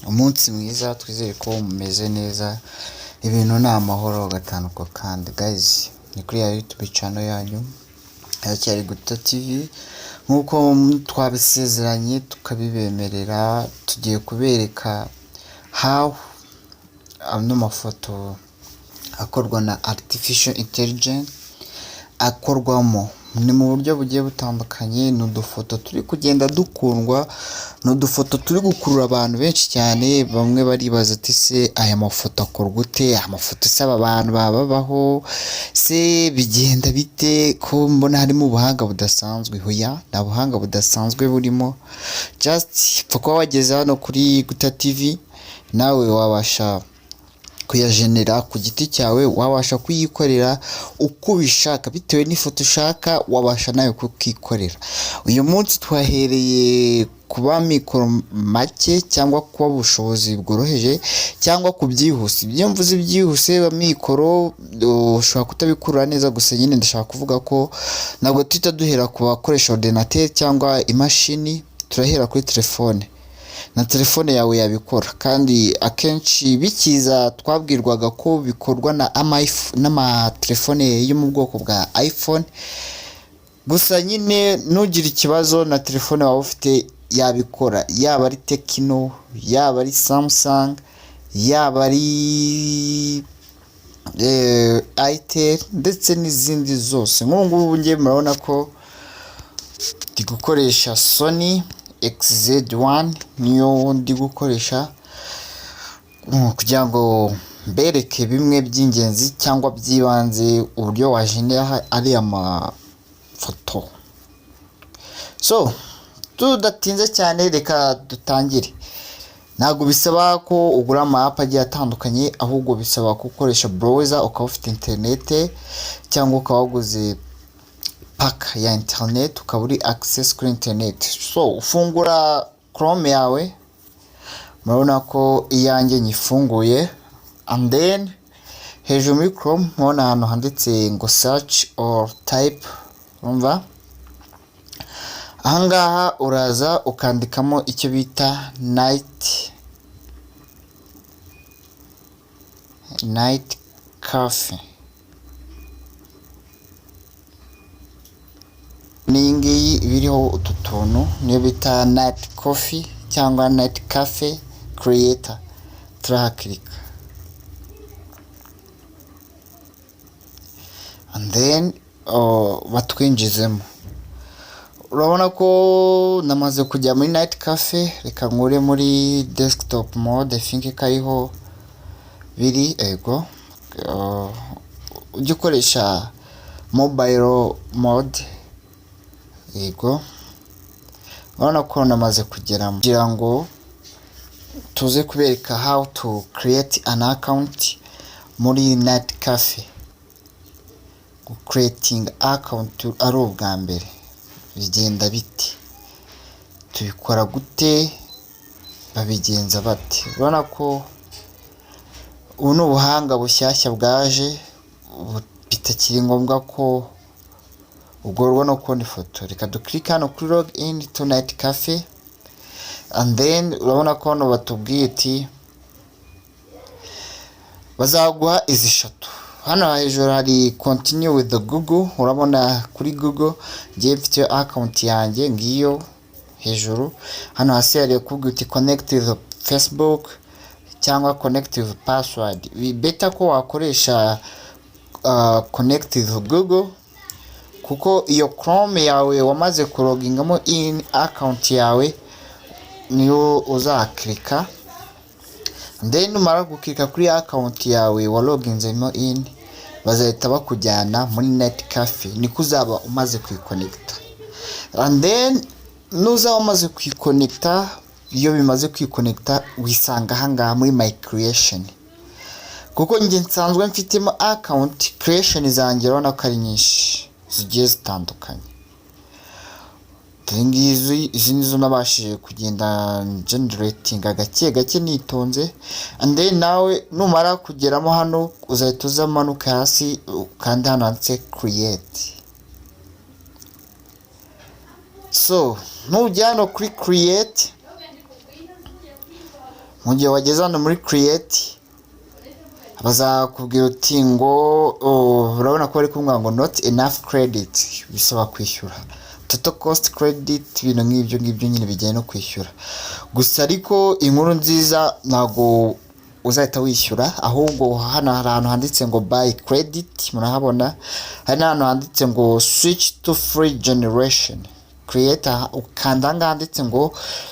Umunsi mwiza, twizere ko mumeze neza, ibintu ni amahoro gatanu ku kandi. Guys, ni kuri ya YouTube channel yanyu haracyari Guta TV, nk'uko twabisezeranye tukabibemerera, tugiye kubereka how ano mafoto akorwa na artificial intelligence akorwamo. Ni mu buryo bugiye butandukanye, ni udufoto turi kugenda dukundwa, ni udufoto turi gukurura abantu benshi cyane. Bamwe baribaza ati: "Se aya mafoto akorwa ute? Aya mafoto se aba bantu baba babaho se? Bigenda bite ko mbona harimo ubuhanga budasanzwe?" Hoya, nta buhanga budasanzwe burimo, just pfa kuba wageze hano kuri Guta TV, nawe wabasha kuyagenera ku giti cyawe, wabasha kuyikorera uko ubishaka bitewe n'ifoto ushaka, wabasha nawe kukikorera. Uyu munsi twahereye kuba mikoro make cyangwa kuba ubushobozi bworoheje cyangwa ku byihuse. Ibyo mvuze ibyihuse, mikoro ushobora kutabikura neza, gusa nyine ndashaka kuvuga ko ntabwo tuhita duhera ku bakoresha ordinateur cyangwa imashini, turahera kuri telefone. Na telefone yawe yabikora, kandi akenshi bikiza twabwirwaga ko bikorwa na n'amatelefone yo mu bwoko bwa iPhone. Gusa nyine ntugire ikibazo, na telefone waba ufite yabikora, yaba ari Tecno, yaba ari Samsung, yaba ari Itel ndetse n'izindi zose. Nk'ubu ngubu ngiye murabona ko ndi gukoresha Sony XZ1, niyo ndi gukoresha kugira ngo mbereke bimwe by'ingenzi cyangwa by'ibanze uburyo wagenera ariya mafoto. So tudatinze cyane, reka dutangire. Ntabwo bisaba ko ugura ama app agiye atandukanye, ahubwo bisaba ko ukoresha browser, ukaba ufite interinete cyangwa ukaba waguze pack ya interineti, ukaba uri access kuri interineti. So ufungura Chrome yawe, murabona ko iyanjye nyifunguye, and then hejuru muri Chrome mubona ahantu handitse ngo "search or type". Urumva ahangaha uraza ukandikamo icyo bita night cafe. N'iyi ngiyi iba iriho utu tuntu niyo bita night coffee cyangwa night cafe creator. Turahakirika and then batwinjizemo. Urabona ko namaze kujya muri night cafe. Reka nkure muri desktop mode, I think ko ariho biri. Ego, ujye ukoresha mobile mode. Yego, urabona ko namaze kugeramo kugira ngo tuze kubereka how to create an account muri night cafe. Creating account ari ubwa mbere, bigenda bite? Tubikora gute? Babigenza bate? Urabona ko ubu ni ubuhanga bushyashya bwaje, bitakiri ngombwa ko ugorwa no kubona ifoto. Reka dukirike hano kuri log in to night cafe, and then urabona ko hano batubwiye ati bazaguha izi eshatu. Hano hejuru hari "continue with the Google". Urabona kuri Google ngiye mfite account yanjye, ngiyo hejuru. Hano hasi hari kukubwira uti "connect with Facebook" cyangwa "connect with password". Better ko wakoresha connect with Google, kuko iyo Chrome yawe wamaze kulogingamo in account yawe niyo uzakirika. Then numara gukirika kuri account yawe wa loginzemo in, bazahita bakujyana muri night cafe, niko uzaba umaze kuyikonekita. And then nuzaba umaze kuyikonekita, iyo bimaze kwikonekita wisanga ahangaha muri my creation. Kuko njye nsanzwe mfitemo account, creation zanjye urabona ko ari nyinshi zigiye zitandukanye. Dore ngizi, izi nizo nabashije kugenda generatinga gake gake nitonze. And then nawe numara kugeramo hano, uzahita uza umanuka hasi kandi hano handitse create. So nujya hano kuri create, Mu gihe wageze hano muri create, bazakubwira uti ngo, oh, urabona ko bari kumubwira ngo "Not enough credit", bisaba kwishyura, total cost credit, ibintu nk'ibyo ngibyo nyine bijyanye no kwishyura gusa. Ariko inkuru nziza, ntabwo uzahita wishyura, ahubwo hano hari ahantu handitse ngo "Buy credit", murahabona. Hari n'ahantu handitse ngo "Switch to free generation", create. Ukanda ahangaha handitse ngo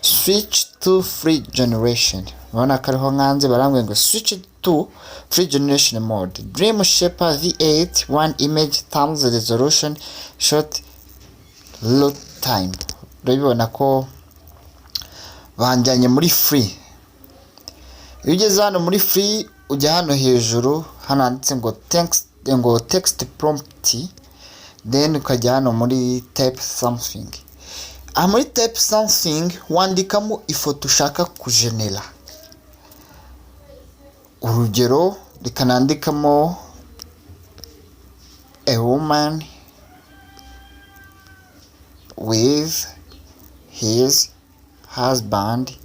"Switch to free generation". Urabona ko ariho nkanze, barambwira ngo "Switch to free generation mode, Dream Shaper V8, one image, thumbs resolution, short load time". Urabibona ko banjyanye muri free. Iyo ugeze hano muri free, ujya hano hejuru, hano handitse ngo text prompt, then ukajya hano muri type something. Aha muri type something wandikamo ifoto ushaka kugenera. Urugero, reka nandikamo "A woman with his husband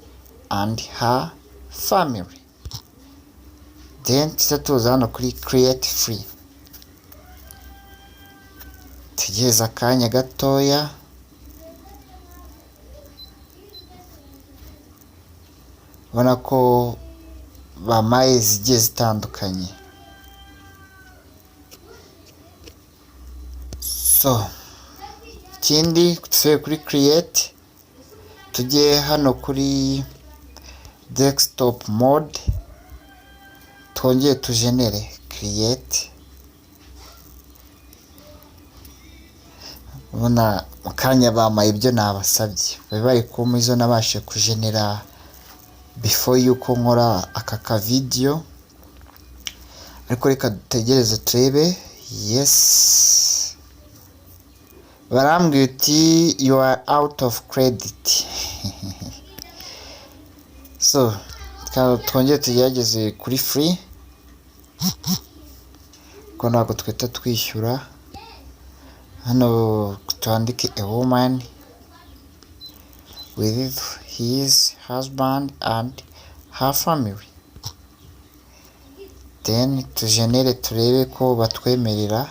and her family", then tuza tuza hano kuri create free. Tegereza akanya gatoya. Ubona ko bampaye zigiye zitandukanye. So ikindi, dusubire kuri create, tujye hano kuri desktop mode, twongere tugenere, create. Ubona mu kanya bampaye ibyo nabasabye, bari bari kumpa izo nabashe kugenera before yuko nkora aka ka video. Ariko reka dutegereze turebe. Yes, barambwira uti "You are out of credit". So twongere tugerageze kuri free, ko ntabwo twita twishyura. Hano twandike "A woman with his husband and her family", then tugenere turebe ko batwemerera.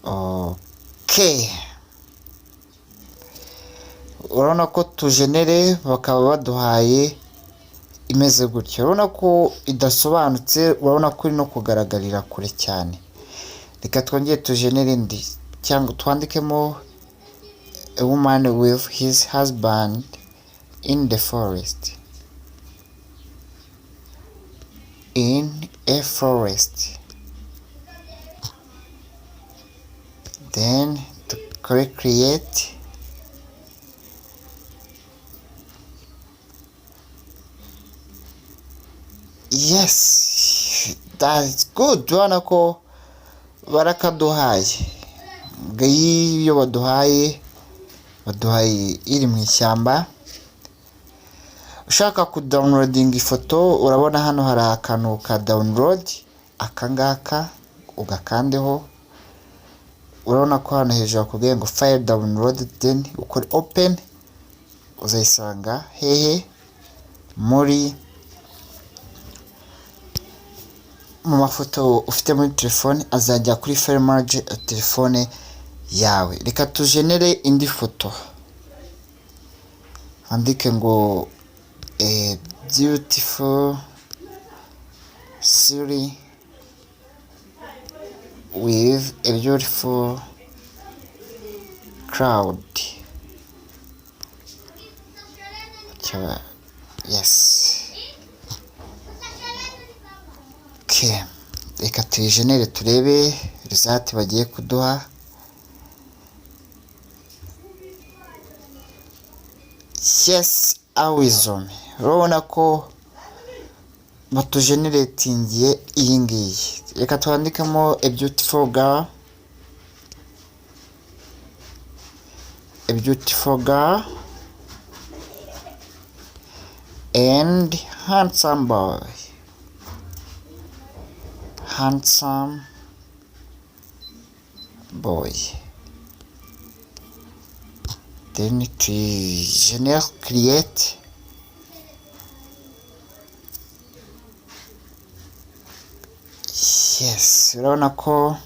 Okay, urabona ko tugenere, bakaba baduhaye imeze gutya. Urabona ko idasobanutse, urabona ko iri no kugaragarira kure cyane. Reka twongere tugenere indi, cyangwa twandikemo "A woman with his husband in the forest", in a forest, then dukore create. Yes, that's good. Urabona ko barakaduhaye. Iyo baduhaye, baduhaye iri mu ishyamba. Ushaka kudownloadinga ifoto, urabona hano hari akantu ka download, aka ngaka ugakandeho. Urabona ko hano hejuru bakubwiye ngo "File download", then ukore open. Uzayisanga hehe? Muri mu mafoto ufite muri telefone, azajya kuri file manager ya telefone yawe. Reka tugenere indi foto, handike ngo "A beautiful city with a beautiful crowd". Yes, okay. Reka tuyigenere turebe result bagiye kuduha. Yes, awesome. Urabona ko batugeneratingiye iyi ngiyi. Reka twandikemo "A beautiful girl", "a beautiful girl and handsome boy", handsome boy, Then tuyigenere, create. Yes, urabona ko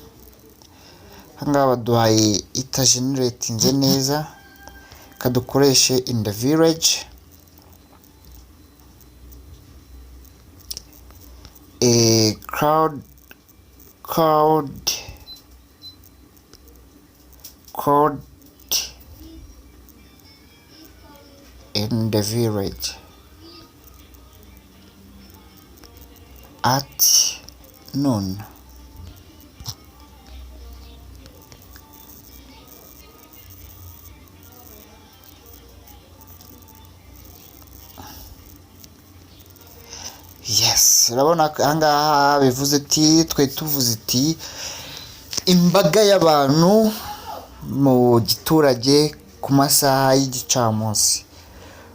ahangaha baduhaye itageneratinze neza. Kadukoreshe in the village, a crowd in the village at noon. Yes, urabona ko ahangaha bivuze iti, twe tuvuze iti imbaga y'abantu mu giturage ku masaha y'igicamunsi.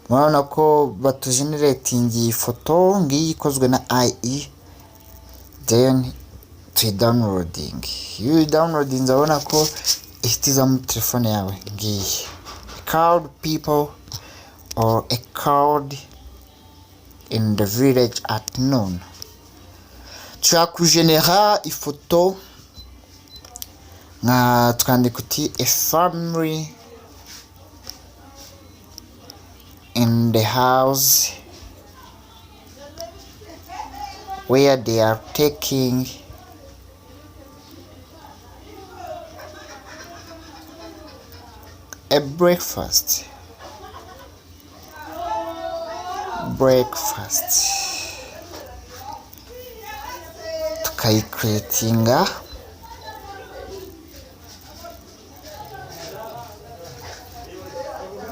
Murabona ko batugeneratingiye ifoto ngiyi ikozwe na AI. Then tuyidownloading. Iyo uyidownloadinze, urabona ko ihita iza muri telefone yawe. Ngiyi, crowd people or a crowd in the village at noon. Dushobora kugenera ifoto nka twandika uti a family in the house where they are taking a breakfast, tukayicreatinga.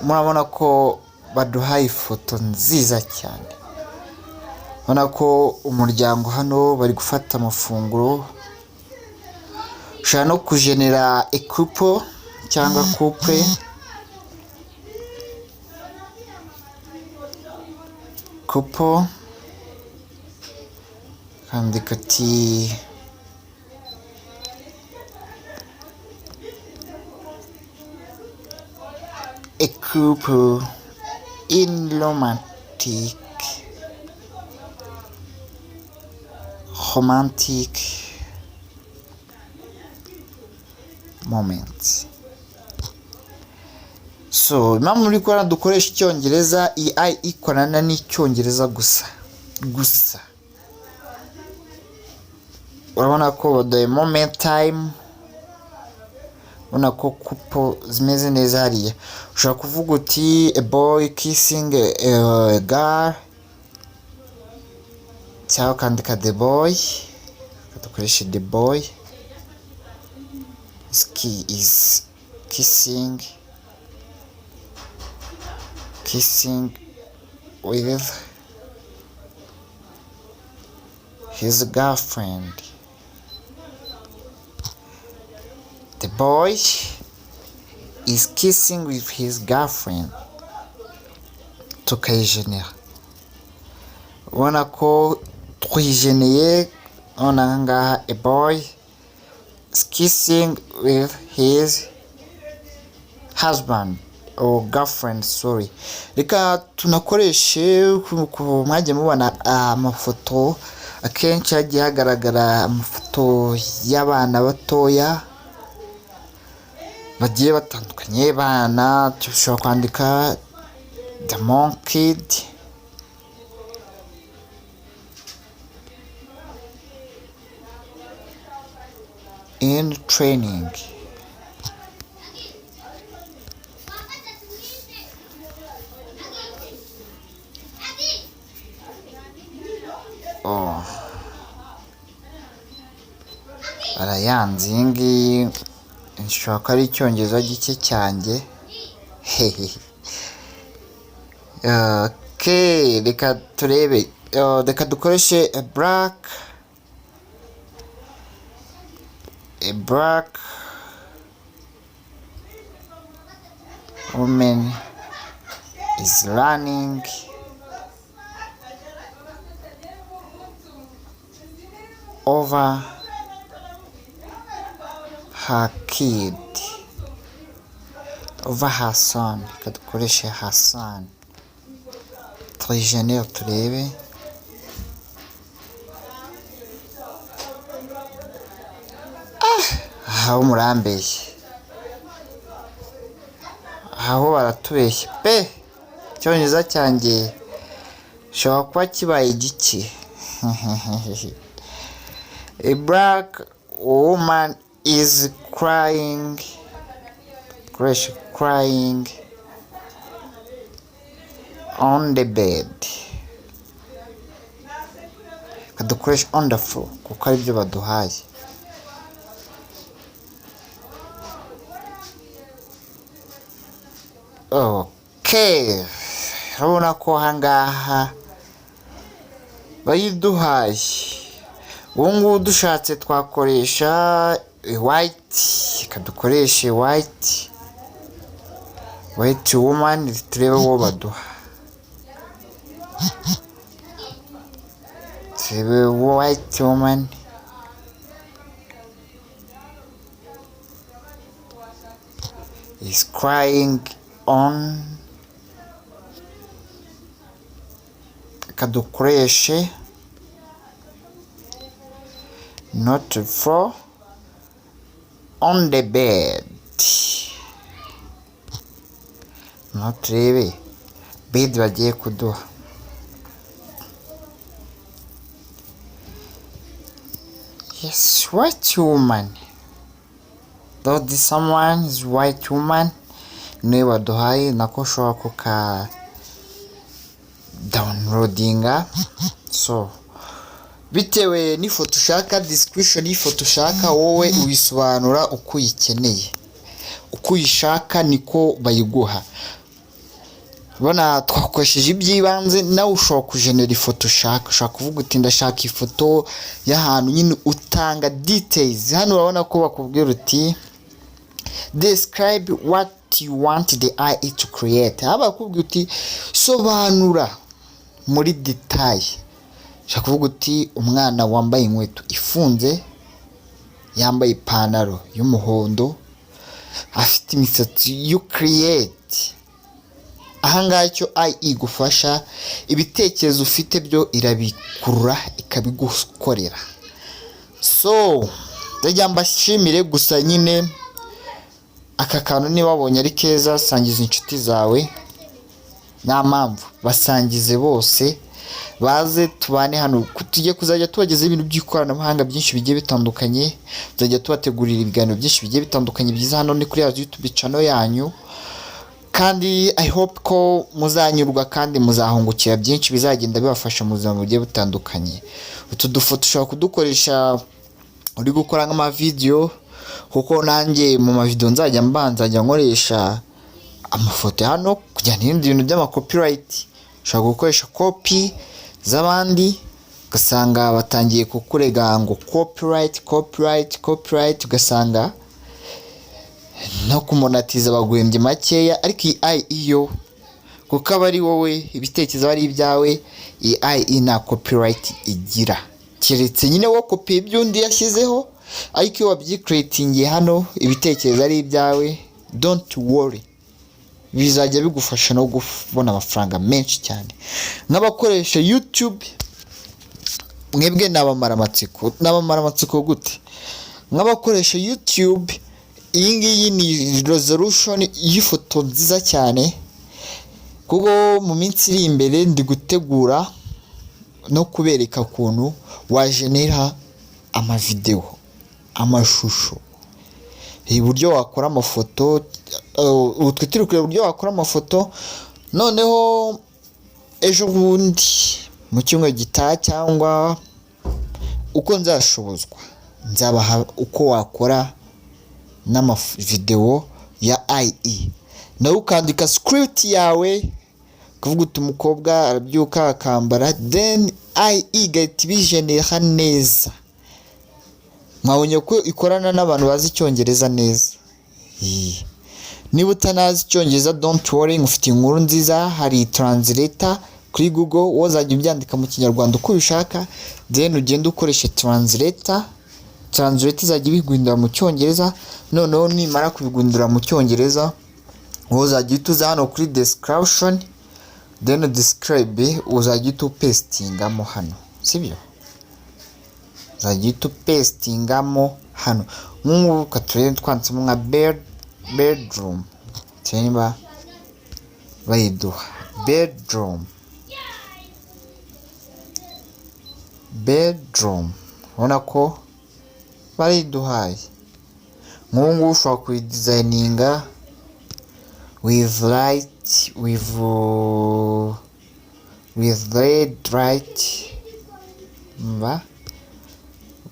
Murabona ko baduhaye ifoto nziza cyane. Ubona ko umuryango hano bari gufata amafunguro. Ushobora no kugenera a couple cyangwa couple. Couple, kandika ati a couple in romantic moments. So impamvu muri kubona dukoresha icyongereza, iyi AI ikorana n'icyongereza gusa gusa. Urabona ko baduhaye moment time, ubona ko couple zimeze neza hariya. Ushobora kuvuga uti a boy kissing a girl, cyangwa ukandika the boy. Dukoreshe the boy is kissing with his girlfriend. The boy is kissing with his girlfriend. Tukayigenera, ubona ko twijeneye. None aha ngaha a boy is kissing with his husband or girlfriend, sorry. Reka tunakoreshe mwagiye mubona amafoto, akenshi hagiye hagaragara amafoto y'abana batoya bagiye batandukanye. Bana, dushobora kwandika the monkey in training. Oh, barayanze iyi ngiyi, nshobora ko ari icyongereza gike cyanjye. Hehe. Okay, reka turebe. Reka dukoreshe a black woman is running over her kid. Over her son. Reka dukoreshe her son. Tuyigenere turebe. Aho murambeshye, aho baratubeshye pe. Icyongereza cyanjye gishobora kuba kibaye gike. A black woman is crying. Dukoreshe crying on the bed. Reka dukoreshe on the floor kuko aribyo baduhaye. Okay, urabona ko ahangaha bayiduhaye. Ubu ngubu dushatse twakoresha white. Reka dukoreshe white woman, turebe uwo baduha. Turebe white woman is crying on. Reka dukoreshe not for, on the bed. No turebe bed bagiye kuduha. Yes, white woman. Though this someone is white woman, niwe baduhaye. Nako ushobora kuka downloadinga. So bitewe n'ifoto ushaka, description y'ifoto ushaka, wowe uyisobanura uko uyikeneye, uko uyishaka niko bayiguha. Ubona twakoresheje iby'ibanze. Nawe ushobora kujenera ifoto ushaka. Ushobora kuvuga uti ndashaka ifoto y'ahantu nyine, utanga details. Hano urabona ko bakubwira uti "Describe what you want the AI to create." Aho bakubwira uti sobanura muri detail. Ushobora kuvuga uti umwana wambaye inkweto ifunze, yambaye ipantaro y'umuhondo, afite imisatsi. You create. Ahangaha icyo AI igufasha, ibitekerezo ufite byo irabikurura ikabigukorera. So ndagira mbashimire gusa nyine. Aka kantu niba wabonye ari keza, sangiza inshuti zawe. Nta mpamvu, basangize bose baze tubane hano. Tujye kuzajya tubagezaho ibintu by'ikoranabuhanga byinshi bigiye bitandukanye. Tuzajya tubategurira ibiganiro byinshi bigiye bitandukanye byiza. Hano ni kuri ya YouTube channel yanyu, kandi I hope ko muzanyurwa kandi muzahungukira byinshi bizagenda bibafasha mu buzima bugiye butandukanye. Utu dufoto ushobora kudukoresha uri gukora nk'amavideyo, kuko nanjye mu mavidewo nzajya mbanza njya nkoresha amafoto hano kugira n'ibindi bintu by'amacopyright. Ushobora gukoresha copy z'abandi, ugasanga batangiye kukurega ngo copyright, copyright, copyright, ugasanga no kumonetiza baguhembye makeya. Ariko iyi AI iyo, kuko aba ari wowe, ibitekerezo ari ibyawe, iyi AI nta copyright igira, keretse nyine wo kopiye ibyo undi yashyizeho. Ariko iyo wabyicreatingiye hano, ibitekerezo ari ibyawe, don't worry, bizajya bigufasha no kubona amafaranga menshi cyane. Nk'abakoresha YouTube mwebwe nabamara amatsiko. Nabamara amatsiko gute? Nk'abakoresha YouTube, iyi ngiyi ni resolution y'ifoto nziza cyane, kuko mu minsi iri imbere ndi gutegura no kubereka ukuntu wajenera amavidewo, amashusho, uburyo wakora amafoto. Ubu twe turi kureba uburyo wakora amafoto. Noneho ejo bundi mu cyumweru gitaha cyangwa uko nzashobozwa, nzabaha uko wakora n'amavidewo ya AI, nawe ukandika script yawe, ukavuga uti umukobwa arabyuka akambara, then AI igahita ibijenera neza. Mwabonye ko ikorana n'abantu bazi icyongereza neza. Niba utanazi icyongereza, don't worry, ufite inkuru nziza. Hari translator kuri Google, wowe uzajya ubyandika mu Kinyarwanda uko ubishaka, then ugende ukoreshe translator. Translator izajya ibiguhindura mu Cyongereza. Noneho nimara kubiguhindura mu Cyongereza, Wowe uzajya uhita uza hano kuri description, then describe, uzajya uhita upastingamo hano, sibyo? Uzajya uhita upastingamo hano. Nk'ubu turebe twanditsemo nka bedroom, turebe niba bayiduha. Bedroom, bedroom, urabona ko bariduhaye. Nk'ubu ngubu ushobora kuyidesigninga with light, with red light, mba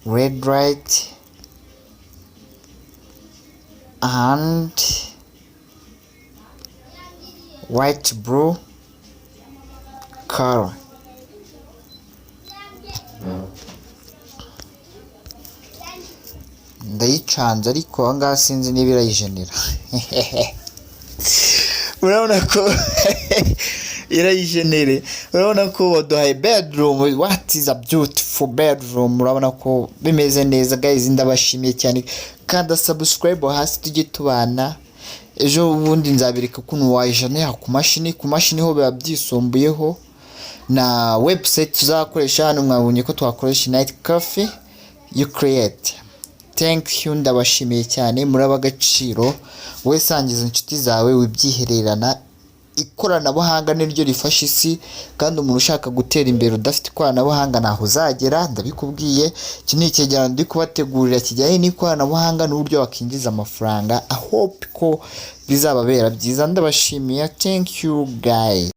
red light and white blue color. Ndayicanze, ariko aha ngaha sinzi niba irayigenera. Urabona ko irayigenere. Urabona ko baduhaye bedroom. What is a beautiful bedroom! Urabona ko bimeze neza. Guys, ndabashimiye cyane. Kanda subscribe hasi tujye tubana. Ejo bundi nzabereka ukuntu wayigenera ku mashini. Ku mashini ho biba byisumbuyeho, na website tuzakoresha. Hano mwabonye ko twakoresha Night Cafe you create. Thank you, ndabashimiye cyane, muraba agaciro. Wowe sangiza inshuti zawe, wibyihererana. Ikoranabuhanga niryo rifasha isi, kandi umuntu ushaka gutera imbere udafite ikoranabuhanga ntaho uzagera, ndabikubwiye. Iki ni icyegeranyo ndi kubategurira kijyanye n'ikoranabuhanga n'uburyo wakinjiza amafaranga. I hope ko bizababera byiza. Ndabashimiye, thank you guys.